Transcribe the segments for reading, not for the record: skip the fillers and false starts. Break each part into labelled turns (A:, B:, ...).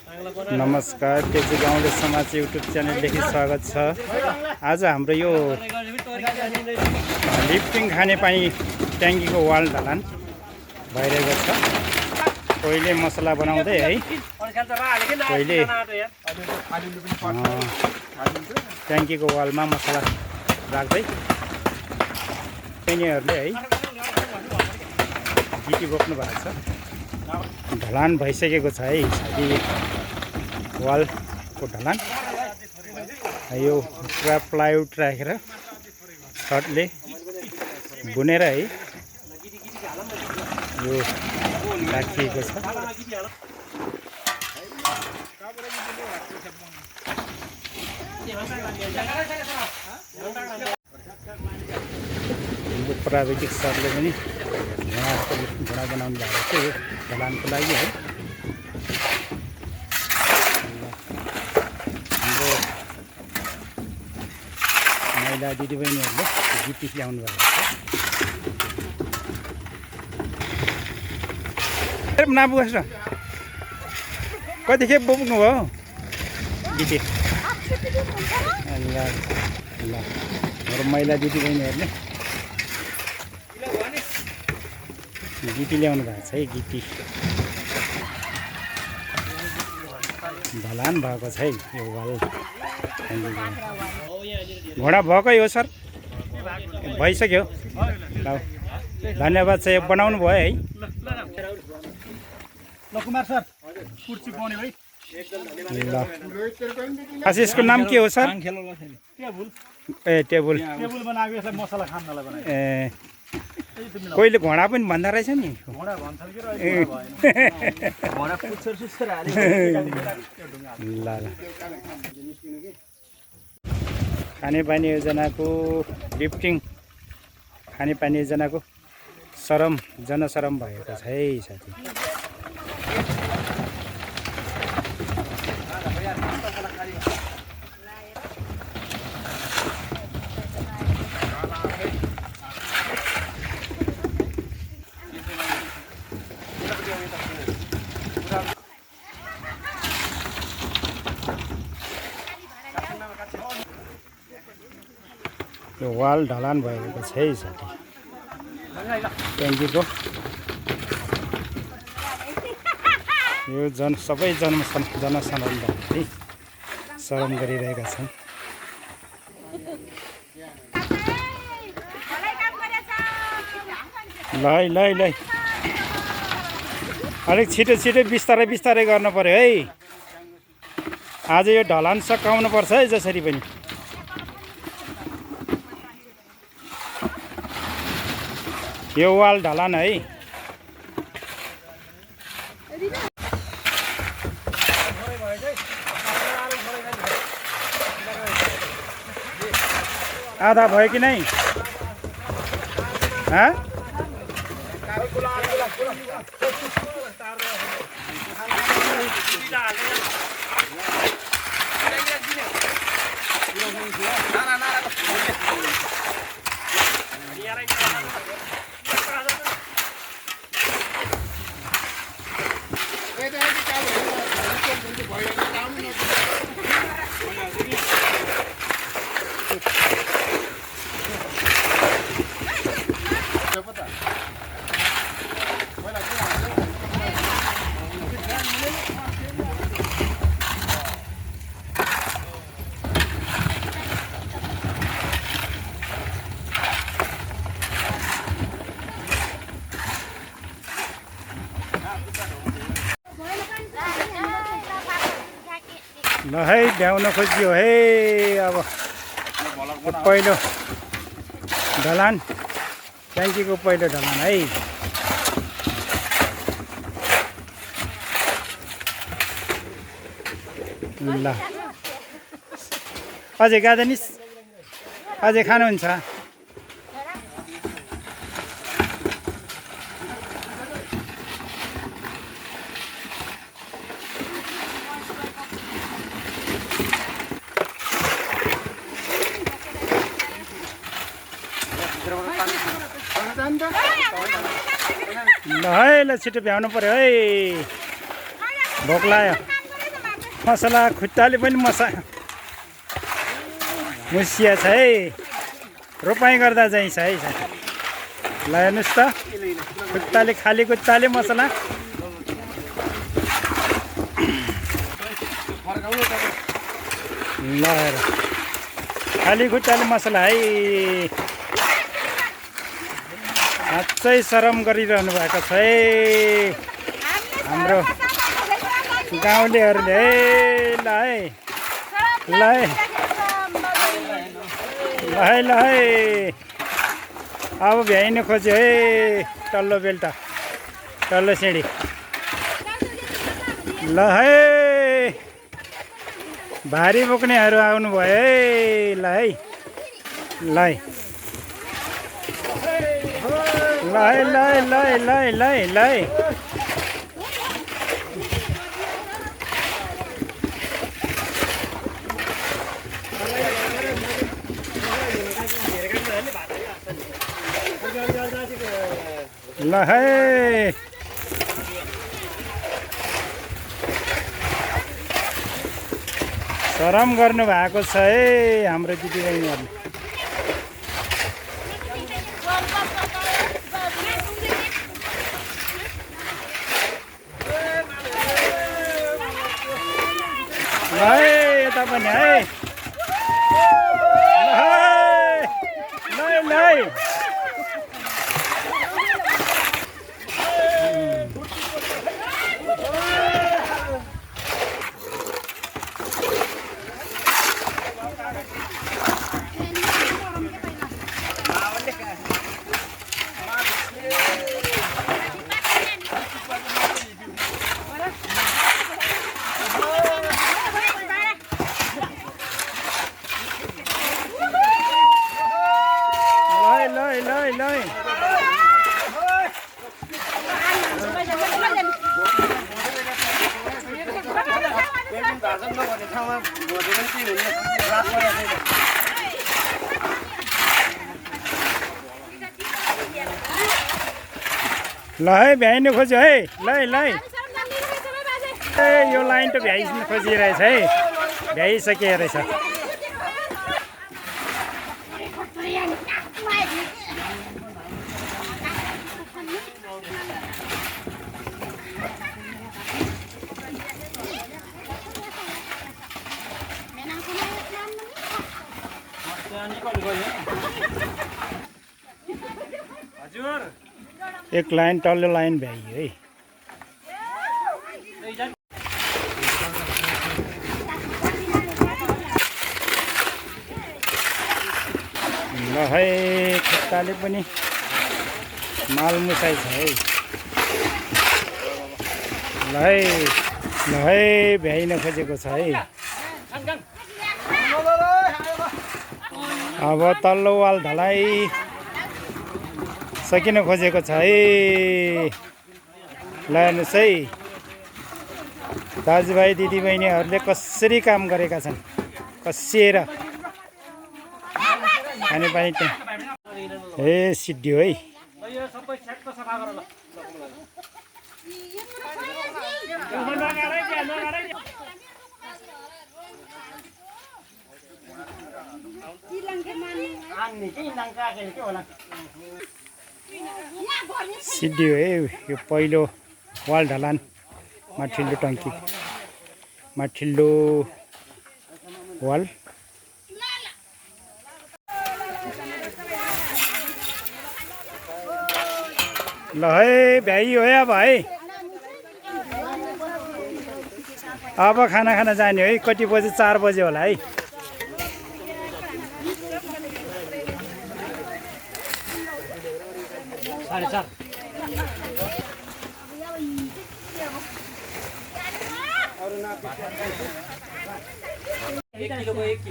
A: नमस्कार, तेजी गाउँले समाज युट्युब च्यानलदेखि स्वागत छ। आज हाम्रो यो लिफ्टिङ खानेपानी ट्याङ्कीको वाल ढलान भइरहेको छ। पहिले मसला बनाउँदै है, पहिले ट्याङ्कीको वालमा मसला राख्दै यिनीहरूले है गिटी बोक्नु भएको छ। ढलान भइसकेको छ है साथी, वालको ढलान। यो पुरा प्लाइवुड राखेर छडले बुनेर है यो राखिएको छ। प्राविधिक सरले पनि घोडा बनाउनु भएको छ यो ढलानको लागि है। हाम्रो महिला दिदीबहिनीहरूले गिटी ल्याउनु भएको छ। नबुझ्छ कतिखेप बोक्नु भयो गिटी? ल ल हाम्रो महिला दिदीबहिनीहरूले गिटी ल्याउनु भएको छ है। गिटी ढलान भएको छ है यो वाल। घोडा भएकै हो सर, भइसक्यो। धन्यवाद सर, बनाउनु भयो है।
B: ल कुमार सर, कुर्सी पाउने भाइ।
A: ल खास यसको नाम के हो सर? ए टेबुल।
B: टेबुल बनाएको यसलाई मसला खानलाई बनाएको।
A: ए कोहीले घोडा पनि भन्दा रहेछ नि।
B: घोडा भन्छ कि घोडा पुच्छर सुस्तर हाले।
A: ल ल खानेपानी योजनाको लिफ्टिङ खानेपानी योजनाको जनसरम भएको छ है साथी। यो वाल ढलान भएको छ है साथी ट्याङ्कीको। यो सबै जनसरमले सरम गरिरहेका छन्। ल ल अलिक छिटो बिस्तारै गर्नु पर्यो है। आज यो ढलान सकाउनु पर्छ है जसरी पनि। यो वाल ढलान है। आधा भयो कि नै? ल है भ्याउन खोजियो है। अब पहिलो ढलान ट्याङ्कीको पहिलो ढलान है। ल अझै गाजनिस अझै खानुहुन्छ? ल है, ल छिटो भ्याउनु पर्यो है, भोक लाग्यो। मसला खुट्टाले पनि मुसिया छ है, रोपाइँ गर्दा चाहिँ छ है। ल हेर्नुहोस् त, खुट्टाले खाली खुट्टाले मसला। ल हेर, खाली खुट्टाले मसला है। साँच्चै शरम गरिरहनु भएको छ है हाम्रो गाउँलेहरूले। है ल है, ल है, ल है, ल है। अब भ्याइनु खोज्यो है तल्लो बेल्टा, तल्लो सिँढी। ल है, भारी बोक्नेहरू आउनुभयो है। ल है, ल है, ल है, ल है, ल है, ल है, ल है, ल है। ल है, शरम गर्नु भएको छ है हाम्रो दिदीबहिनीहरूले। ल है, यता पनि है। ल है, ल है। ल है, भ्याइनु खोज्यो है। ल है, ल है। ए यो लाइन त भ्याइनु खोजिरहेछ है, भ्याइसके रहेछ। एक लाइन तल्लो लाइन भ्याइयो है। ल है, खुट्टाले पनि माल मुसाइ छ है। ल है, ल है, भ्याइन खोजेको छ है। अब तल्लो वाल ढलाइ सकिन खोजेको छ है। ल हेर्नुहोस् है, दाजुभाइ दिदीबहिनीहरूले कसरी काम गरेका छन्, कसिएर खानेपानी त्यहाँ। ए सिद्धियो है। सिद्धियो है यो पहिलो वाल ढलान, माथिल्लो टङ्की, माथिल्लो वाल। ल है, भ्याइयो है अब है। अब खाना खान जाने है। कति बजे? 4 बजे होला है।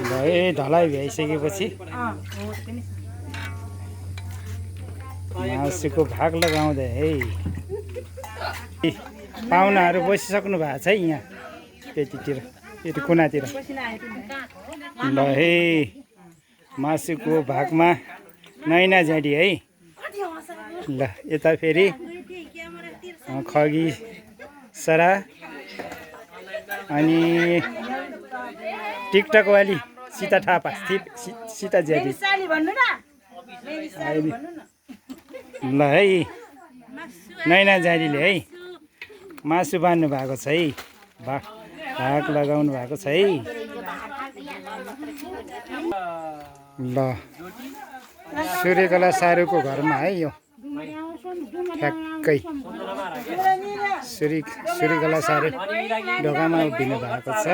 A: है ढलाइ भ्याइसकेपछि मासुको भाग लगाउँदै है। पाहुनाहरू बसिसक्नु भएको छ है यहाँ त्यतितिर, यति कुनातिर। ल है, मासुको भागमा नैना झाडी है। ल यता फेरि खगी सरा अनि टिकटक वाली सीता थापा सीता ज्यादी ल है नैना ज्यादीले है मासु बान्नु भएको छ है भाग लगाउनु भएको छ है ल सूर्यकला सारूको घरमा है यो ठ्याक्कै सूर्यकला सारू ढोकामा उभिनु भएको छ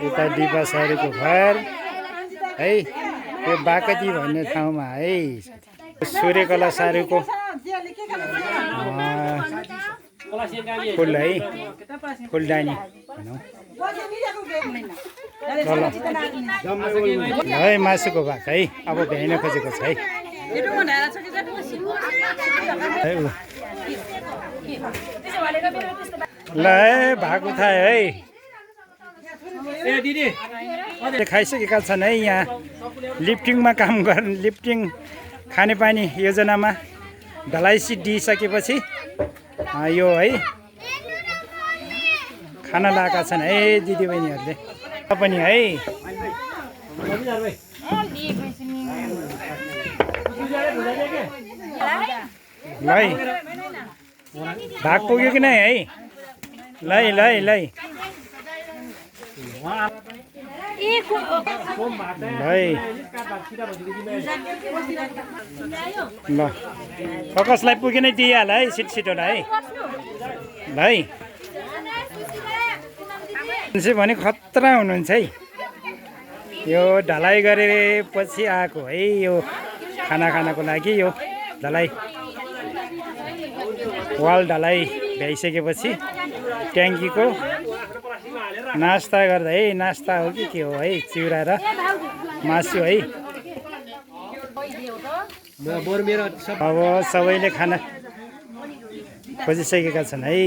A: यता दिपा सारूको घर है यो बाकती भन्ने ठाउँमा है सूर्यकला सारूको फुल है फुलदानी भनौँ है मासुको भाग है अब भ्याइन खोजेको छ है ल है भाग उठायो है खाइसकेका छन् है यहाँ लिफ्टिङमा काम गर्ने लिफ्टिङ खानेपानी योजनामा ढलाइ सिट दिइसकेपछि यो है खाना लगाएका छन् है दिदीबहिनीहरूले पनि है ल है भाग पुग्यो कि नै है लै लै ल कसलाई पुगे नै दिइहाल है सिटोलाई है ल है मान्छे भने खतरा हुनुहुन्छ है यो ढलाइ गरेपछि आएको है यो खाना खानको लागि यो ढलाइ वाल ढलाइ भ्याइसकेपछि ट्याङ्कीको नास्ता गर्दा है नास्ता हो कि के हो है चिउरा र मासु है अब सबैले खाना खोजिसकेका छन् है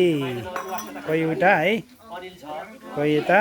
A: कोही उता है कोही यता